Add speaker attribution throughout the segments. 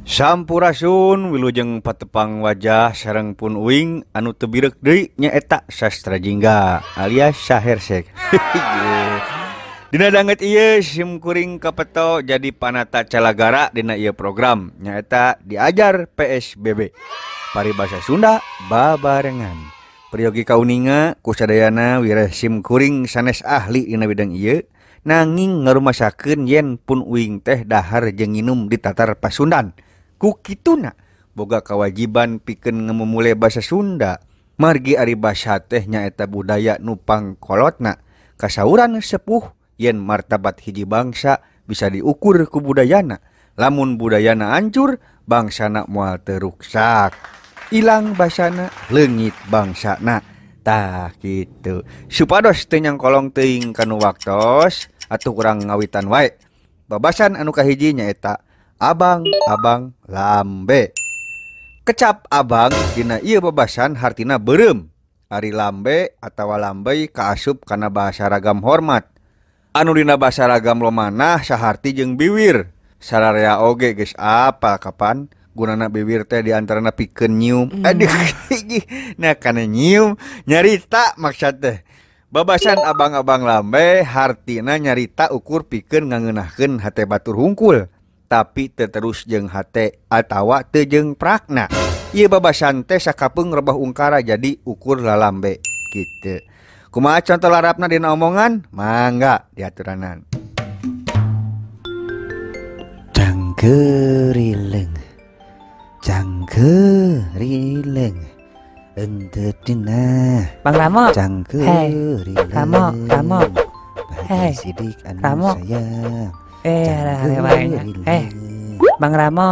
Speaker 1: Sampurasun wilujeng patepang wajah sareng pun uing anu teu bireuk deui nyaeta Sastra Jingga alias Sahersek. Dina danget ieu sim kuring kapeto jadi panata calagara dina ieu program nyaeta diajar PSBB. Paribasa Sunda babarengan. Peryogi kauninga kusadayana wireh sim kuring sanes ahli dina bidang ieu nanging ngarumasakeun yen pun uing teh dahar jeung nginum di Tatar Pasundan. Ku kituna boga kewajiban pikeun ngemumule basa Sunda. Margi ari basa teh nyaeta budaya nu pangkolotna. Kasauran sepuh yen martabat hiji bangsa bisa diukur ku budayana. Lamun budayana hancur, bangsana moal teu ruksak. Ilang basana, leungit bangsana. Tah kitu. Supados teu nyangkolong teuing kanu waktos atuh urang ngawitan wae. Babasan anu kahiji nyaeta abang-abang lambe. Kecap abang dina ieu babasan hartina beureum. Ari lambe atawa lambey kaasup kana bahasa ragam hormat. Anu dina bahasa ragam lomanah saharti jeung biwir. Sararea oge geus apal kapan gunana biwir teh diantarana pikeun nyium. Aduh, nah kana nyium nyarita maksud teh. Babasan abang-abang lambe hartina nyarita ukur pikeun ngangeunahkeun hate batur hungkul. Tapi teu terus jeung hate atawa teu jeung prakna. Ieu babasan teh sakapeung rebah ungkara jadi ukur lalambe kitu. Kumaha contoh larapna dina omongan? Mangga diaturanan.
Speaker 2: Cangkerileng, cangkerileng, henteu dina.
Speaker 3: Bang Ramo,
Speaker 2: cangkerileng.
Speaker 3: Hey, Ramo, Ramo, hey,
Speaker 2: sidik anu
Speaker 3: Ramo.
Speaker 2: Sayang.
Speaker 3: Bang Ramo,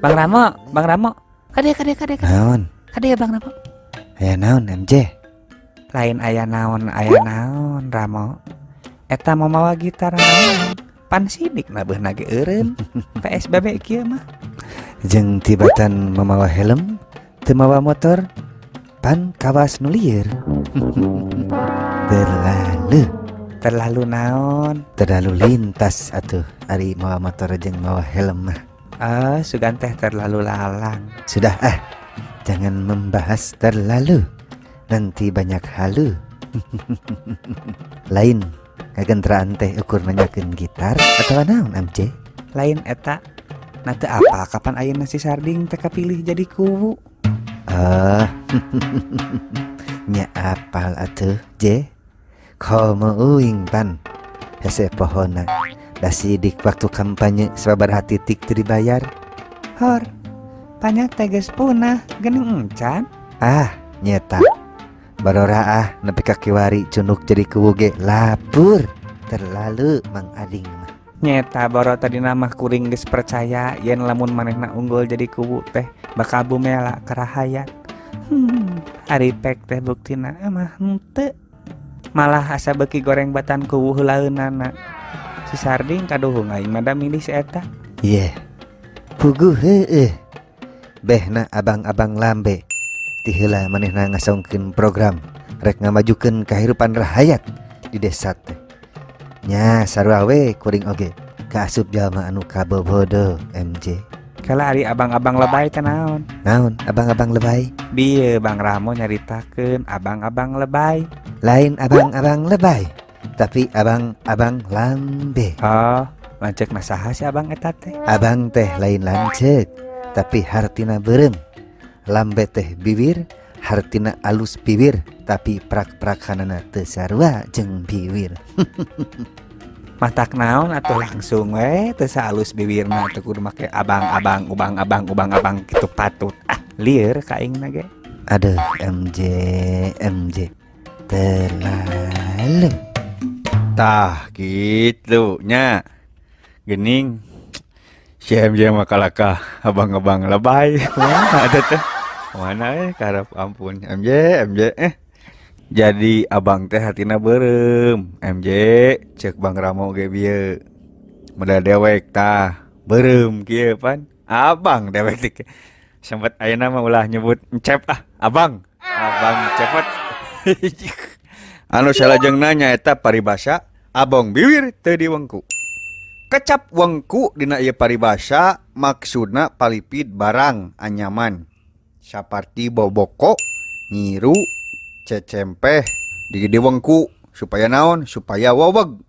Speaker 3: Bang Ramo, Bang Ramo. Kade, kade, kade, kade.
Speaker 2: Naon?
Speaker 3: Kade Bang Ramo.
Speaker 2: Aya naon MJ?
Speaker 3: Lain aya naon Ramo. Eta mau mawa gitar naon? Pan sidik nabeuna ge eureun. PSBB kieu mah.
Speaker 2: Jeung tibatan mamawa helm, teu mawa motor, pan kawas nu lieur. Terlalu.
Speaker 3: Terlalu naon?
Speaker 2: Terlalu lintas atuh ari mawa motor jeung mawa helm mah.
Speaker 3: Ah, sugan teh terlalu lalang.
Speaker 2: Sudah ah, jangan membahas terlalu. Nanti banyak halu. Lain kagentraan teh ukur nanyakeun gitar atawa naon MJ?
Speaker 3: Lain eta. Nah teu apa kapan ayeuna si Sarding teh kapilih jadi kuwu?
Speaker 2: Ah. Nya apal atuh, J. Komo uing pan hese pohona. Da sidik waktu kampanye sababaraha titik teu dibayar.
Speaker 3: Hor. Panya teh geus punah geuning encan.
Speaker 2: Ah, nyeta. Barora ah nepi ka kiwari cunuk jadi kuwu ge lapur. Terlalu Mang Ading mah.
Speaker 3: Nyeta boro tadina mah kuring geus percaya yen lamun manehna unggul jadi kuwu teh bakal bumela karahayat. Ari pek teh buktina mah henteu. Malah asa beuki goreng batan kuwu heulaeunana. Si Sarding kaduhung aing mah da milih si eta.
Speaker 2: Yeh. Puguh heueuh. Behna abang-abang lambe. Ti heula manehna ngasongkeun program rek ngamajukeun kahirupan rahayat di desa teh. Nya sarua we kuring oge kaasup jalma anu kabobodo MJ.
Speaker 3: Kala ari abang-abang lebay teh naon?
Speaker 2: Naon abang-abang lebay?
Speaker 3: Bieu Bang Ramo nyaritakeun abang-abang lebay.
Speaker 2: Lain abang-abang lebay, tapi abang-abang lambe.
Speaker 3: Oh, lanceuk na saha si abang eta teh?
Speaker 2: Abang teh lain lanceuk, tapi hartina beureum. Lambe teh bibir, hartina alus bibir, tapi prak-prakanana teu sarua jeung bibir.
Speaker 3: Matak naon atuh langsung we teu saalus bibirna teu kudu make abang-abang, ubang-abang, ubang-abang kitu patut. Ah, lieur ka aingna ge.
Speaker 2: Aduh, MJ, MJ. Terlalu.
Speaker 1: Tah kitu nya. Geuning si MJ mah kalakah abang-abang lebay. Kumaha eta teh? Mana karep ampun MJ, MJ Jadi abang teh hatina beureum. MJ ceuk Bang Ramo ge bieu. Model dewek tah beureum kieu pan. Abang dewek teh. Sempet ayeuna mah ulah nyebut encep ah, abang. Abang cepet. Anu salajengna nyaeta paribasa abong biwir teu diwengku. Kecap wengku dina ieu paribasa maksudna palipid barang anyaman saparti boboko, nyiru, cecempeh diwengku supaya naon, supaya waweg.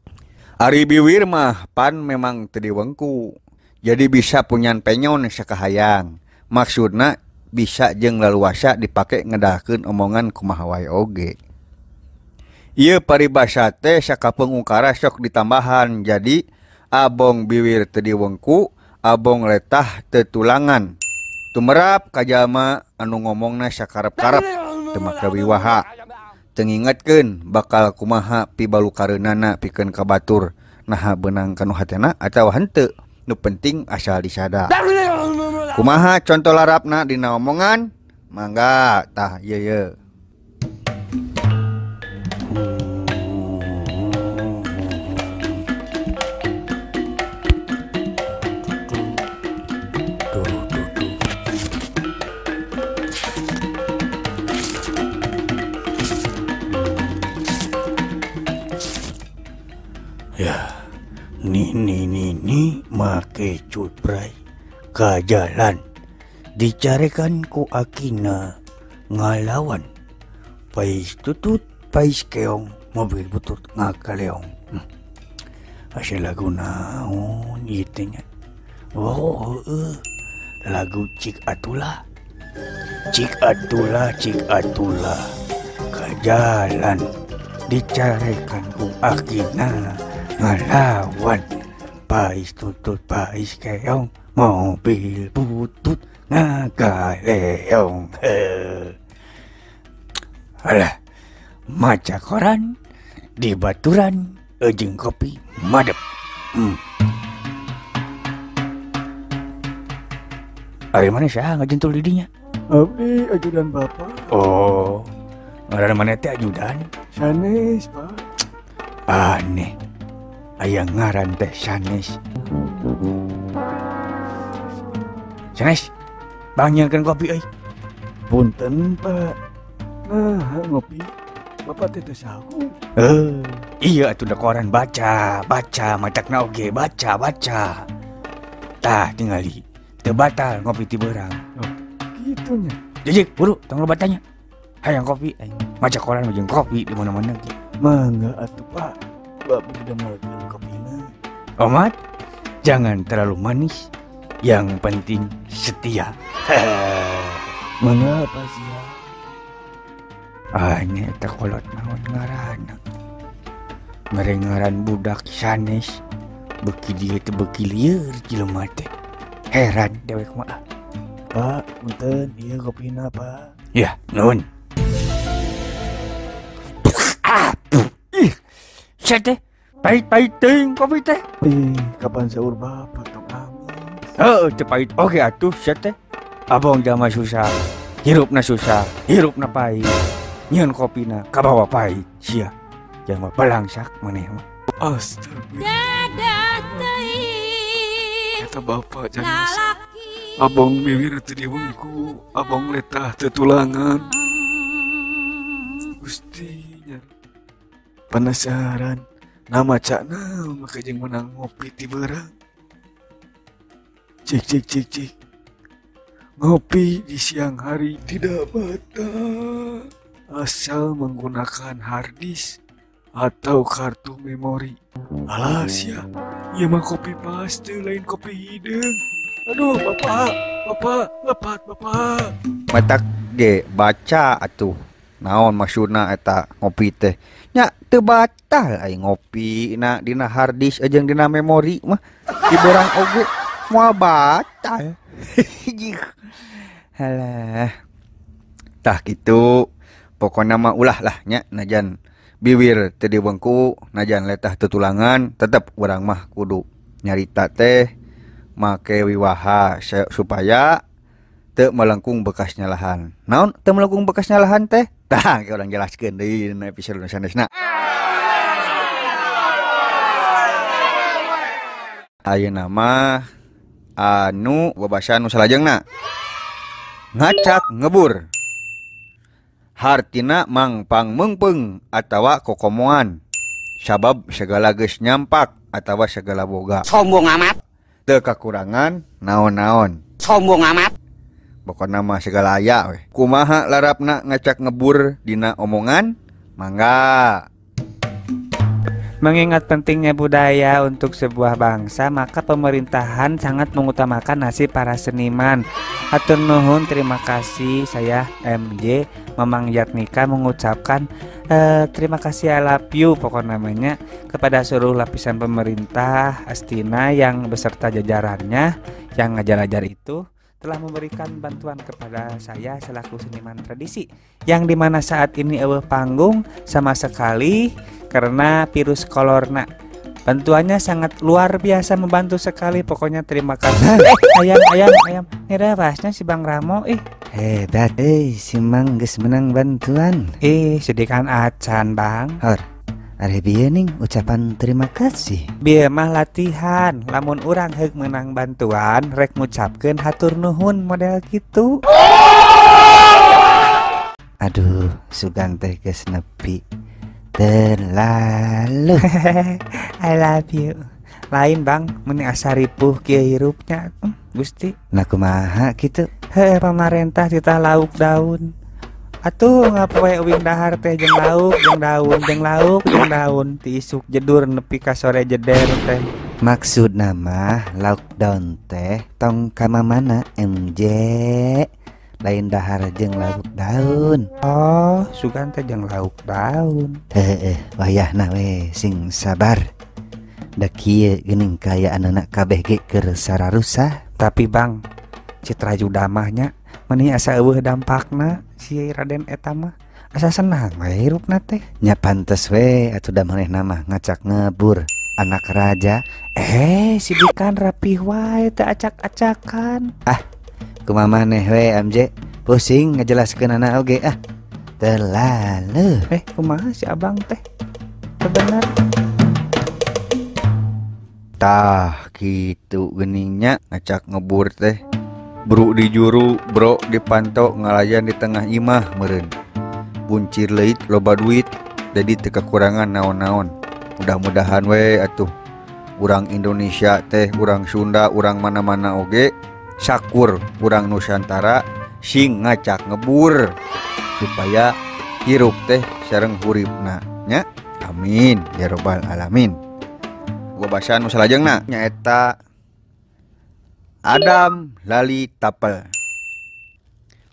Speaker 1: Ari biwir mah pan memang teu diwengku. Jadi bisa punyan penyon sakahayang. Maksudna bisa jeung leluasa dipake ngedahkeun omongan kumaha wae oge. Ieu paribasa teh sakapeung ukara sok ditambahan jadi abong biwir teu diwengku, abong letah teu tulangan. Tumerap ka jalma anu ngomongna sakarep-karep teu make wiwaha. Teu ngingetkeun bakal kumaha pibalukareunana pikeun ka batur, naha beunang kanu hatena atawa henteu, nu penting asal disada. Kumaha conto larapna dina omongan? Mangga tah ieu ye.
Speaker 4: Ya, ni make cutbray ka jalan dicarekan ku akina ngalawan pais tutut pais keong mobil butut ngakaleong. Asa lagu naon ieu teh nya? Oh, lagu Cik Atula. Cik Atula, Cik Atula ka jalan dicarekan ku akina ngalawan pais tutut pais keong mobil butut ngagaleong. Alah, maca koran di baturan jeung kopi madep. Ari mana saha ngajentul di dinya?
Speaker 5: Abdi ajudan bapak.
Speaker 4: Oh, ngaran mana teh ajudan?
Speaker 5: Sanes, Pak.
Speaker 4: Aneh. Aya ngaran teh sanes. Sanes, bang nyieunkeun kopi euy.
Speaker 5: Punten, Pak. Nah, ngopi. Bapak teh teu sahu.
Speaker 4: Iya atuh da koran baca, baca matakna oge, baca, baca. Tah tingali, teu batal ngopi ti beurang.
Speaker 5: Oh, kitu nya.
Speaker 4: Jejik, buru tong loba tanya. Hayang kopi aing. Maca koran jeung kopi di mana-mana ge.
Speaker 5: Mangga atuh, Pak. Bapak didamelkeun kopina.
Speaker 4: Omat, jangan terlalu manis. Yang penting setia.
Speaker 5: Mangga Pak sia.
Speaker 4: Ah, nya eta kolot naon ngaranna. Mere ngaran budak sanes. Beuki dieu teh beuki lieur jelema teh. Heran dewek mah.
Speaker 5: Pak, punten ieu kopina, Pak.
Speaker 4: Ya, nuhun. Ah, ih. Sia teh pahit-pahit teuing kopi teh.
Speaker 5: Ih, kapan saur bapak tong amis.
Speaker 4: Heuh, teu pahit oge atuh sia teh. Abong jalma susah, hirupna susah, hirupna pahit. Nyieun kopina kabawa pahit sia. Jalma balangsak maneh mah.
Speaker 5: Astagfirullah. Kata bapak jangan abong bibir teu diwengku, abong letah teu tulangan. Gusti nyari. Penasaran nama cak naon make jeung menang ngopi ti beurang. Cik cik cik cik. Ngopi di siang hari tidak batal asal menggunakan harddisk atau kartu memori. Alas ya, ieu mah kopi paste lain kopi hideung. Aduh, bapak, bapak, lepat bapak.
Speaker 1: Matak ge baca atuh. Naon maksudna eta ngopi teh? Nya teu batal ai ngopi na dina harddisk jeung dina memori mah di beurang oge moal batal. Halah. Tah kitu. Pokona mah ulah lah nya najan biwir teu diwengku, najan letah tutulangan, tetep urang mah kudu nyarita teh make wiwaha supaya teu melengkung bekas nyalahan. Naon teu melengkung bekas nyalahan teh? Tah, ke urang jelaskeun deui dina episode nu sanesna. Ayeuna mah anu babasa nu salajengna. Ngacak ngebur. Hartina mangpang meungpeung atawa kokomoan. Sabab segala geus nyampak atawa segala boga.
Speaker 6: Sombong amat.
Speaker 1: Teu kakurangan naon-naon.
Speaker 6: Sombong amat.
Speaker 1: Pokona mah segala aya we. Kumaha larapna ngacak ngebur dina omongan? Mangga.
Speaker 3: Mengingat pentingnya budaya untuk sebuah bangsa, maka pemerintahan sangat mengutamakan nasib para seniman. Hatur nuhun, terima kasih. Saya MJ Mamang Jatnika mengucapkan terima kasih, I love you pokok namanya kepada seluruh lapisan pemerintah Astina yang beserta jajarannya yang ngajar-ajar itu telah memberikan bantuan kepada saya selaku seniman tradisi yang dimana saat ini euweuh panggung sama sekali karena virus corona. Bantuannya sangat luar biasa, membantu sekali, pokoknya terima kasih. Ayam ayam ayam ngerebasnya si Bang Ramo ih.
Speaker 2: Hebat euy, si Mang geus menang bantuan.
Speaker 3: Ih, sedikan acan, Bang.
Speaker 2: Hor, ari bieu ning ucapan terima kasih.
Speaker 3: Bieu mah latihan, lamun urang heuk menang bantuan rek ngucapkeun hatur nuhun model kitu.
Speaker 2: Aduh, sugan teh geus nepi terlalu.
Speaker 3: I love you. Lain, Bang, meni asa ripuh kieu hirupnya. Gusti.
Speaker 2: Nah, kumaha kitu?
Speaker 3: Heuh, pamarentah titah lauk daun. Atuh ngapoe uing dahar teh jeung lauk jeung daun jeung lauk jeung daun ti isuk jedur nepi ka sore jeder teh.
Speaker 2: Maksud nama lauk daun teh tong ka mamana MJ, lain dahar jeung lauk daun.
Speaker 3: Oh, sugan teh jeung lauk daun.
Speaker 2: Heeh, wayahna we sing sabar. Da kieu geuning kaayaan anak kabeh ge keur sararusah.
Speaker 3: Tapi Bang, Citra Yuda mah nya meni asa euweuh dampakna si Raden eta mah. Asa senang we hirupna teh.
Speaker 2: Nya pantes we atuh da manehna mah ngacak ngebur anak raja.
Speaker 3: Si Dikan rapih wae teu acak-acakan.
Speaker 2: Ah, kumaha maneh we MJ, pusing ngajelaskeun anak oge ah. Terlalu.
Speaker 3: Kumaha si abang teh? Bener.
Speaker 1: Tah kitu geningnya ngacak ngebur teh. Bru di juru, bro di panto, ngalayan di tengah imah meureun. Buncir leuit loba duit, jadi teu kekurangan naon-naon. Mudah-mudahan we atuh urang Indonesia teh, urang Sunda, urang mana-mana oge sakur urang Nusantara sing ngacak ngebur supaya hirup teh sareng huripna nya. Amin ya robbal alamin. Gua basa nu salajengna nyaeta Adam lali tapel.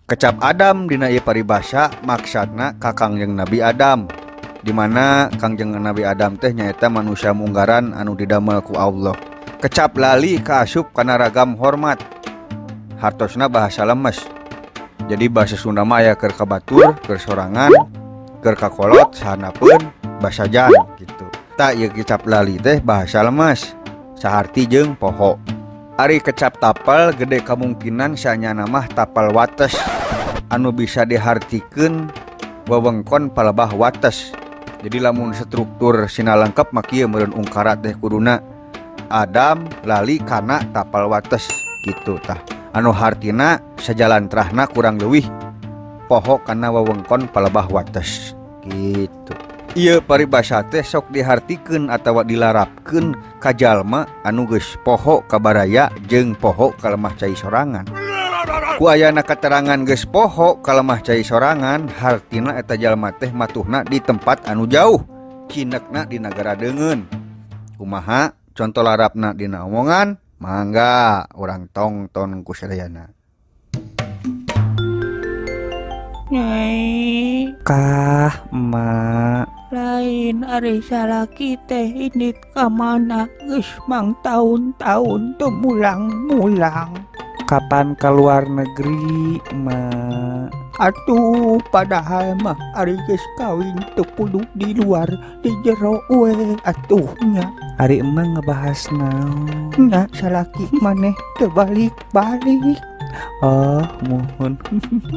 Speaker 1: Kecap Adam dina ieu paribasa maksudna ka Kangjeng Nabi Adam, di mana Kangjeng Nabi Adam teh nyaeta manusia munggaran anu didamel ku Allah. Kecap lali kaasup kana ragam hormat, hartosna bahasa lemes. Jadi bahasa Sunda mah aya keur ka batur, keur sorangan, keur ka kolot, sahanapeun, basajan gitu. Tak ieu kecap lali teh bahasa lemes, saharti jeung poho. Ari kecap tapel gede kemungkinan sanyana mah tapel wates anu bisa dihartikeun wewengkon palebah wates. Jadi lamun struktur sina lengkap mah kieu meureun ungkara teh kuduna Adam lali kana tapel wates gitu tah. Anu hartina sajalan trahna kurang leuwih poho kana wewengkon palebah wates gitu. Ieu paribasa teh sok dihartikeun atawa dilarapkeun ka jalma anu geus poho ka baraya jeung poho ka lemah cai sorangan. Ku ayana katerangan geus poho ka lemah cai sorangan, hartina eta jalma teh matuhna di tempat anu jauh, cinekna di nagara deungeun. Kumaha conto larapna dina omongan? Mangga urang tongton ku sadayana.
Speaker 4: Nyai
Speaker 3: kah emak
Speaker 4: lain ari salaki teh indit ka mana geus mang taun-taun teu mulang-mulang.
Speaker 3: Kapan ke luar negeri emak?
Speaker 4: Atuh padahal mah ari geus kawin teu kudu di luar, di jero we atuh nya.
Speaker 3: Ari emang ngebahas naon?
Speaker 4: Nya salaki maneh teu balik-balik.
Speaker 3: Oh, mohon.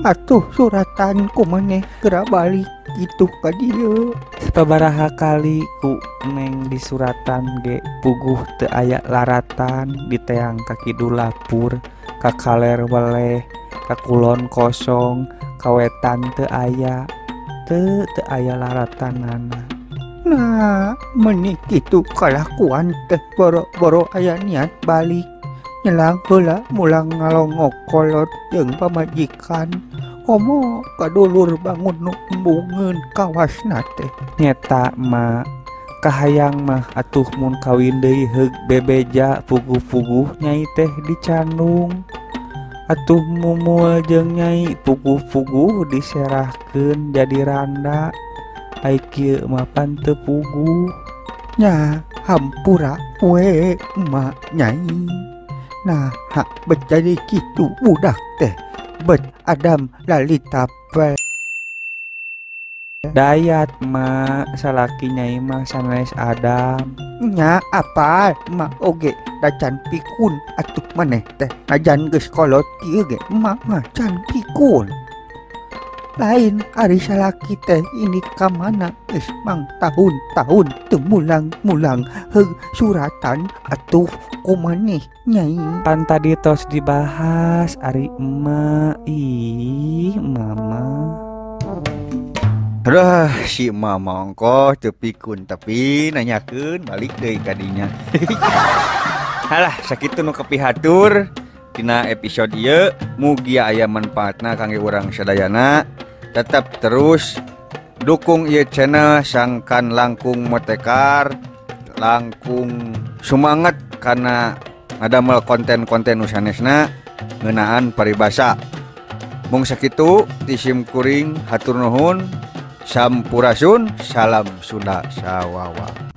Speaker 4: Atuh suratan ku maneh geura balik kitu ka dieu.
Speaker 3: Sababaraha kali ku neng di suratan ge puguh teu aya laratan, diteang ka kidul lapur, ka kaler weleh, ka kulon kosong, ka wetan teu aya, teu teu aya laratanana.
Speaker 4: Nah, meni kitu kalakuan teh boro-boro aya niat balik. Nyelang heula mulang ngalongok kolot jeung pamajikan. Komo kadulur bangun nu embungeun kawasna teh.
Speaker 3: Nyeta ma kahayang mah atuh mun kawin deui heug bebeja puguh-puguh nyai teh dicandung. Atuh mumul jeung nyai puguh-puguh diserahkeun jadi randa. Ai kieu mah pan teu puguh.
Speaker 4: Nya hampura we emak nyai. Nah hak bet jadi kitu budak teh. Bet Adam lalita pe.
Speaker 3: Dayat ma salaki nyai mah sanes Adam.
Speaker 4: Nya apal ma oge dacan pikun atuh maneh teh najan geus kolot kieu ge emak mah can pikun. Lain ari salaki teh ini ka mana geus mang tahun-tahun teu mulang-mulang heug suratan atuh kumaneh nyai.
Speaker 3: Pan tadi tos dibahas ari emak ih mama.
Speaker 1: Aduh si mama ongkoh teu pikun tapi nanyakeun balik deui ka dinya. Halah sakitu nu kapihatur dina episode ieu, mugi aya manfaatna kangge urang sadayana. Tetap terus dukung ieu channel sangkan langkung motekar, langkung sumanget kana ngadamel konten-konten nu sanesna ngeunaan paribasa. Mung sakitu ti sim kuring hatur nuhun. Sampurasun, salam Sunda sawawa.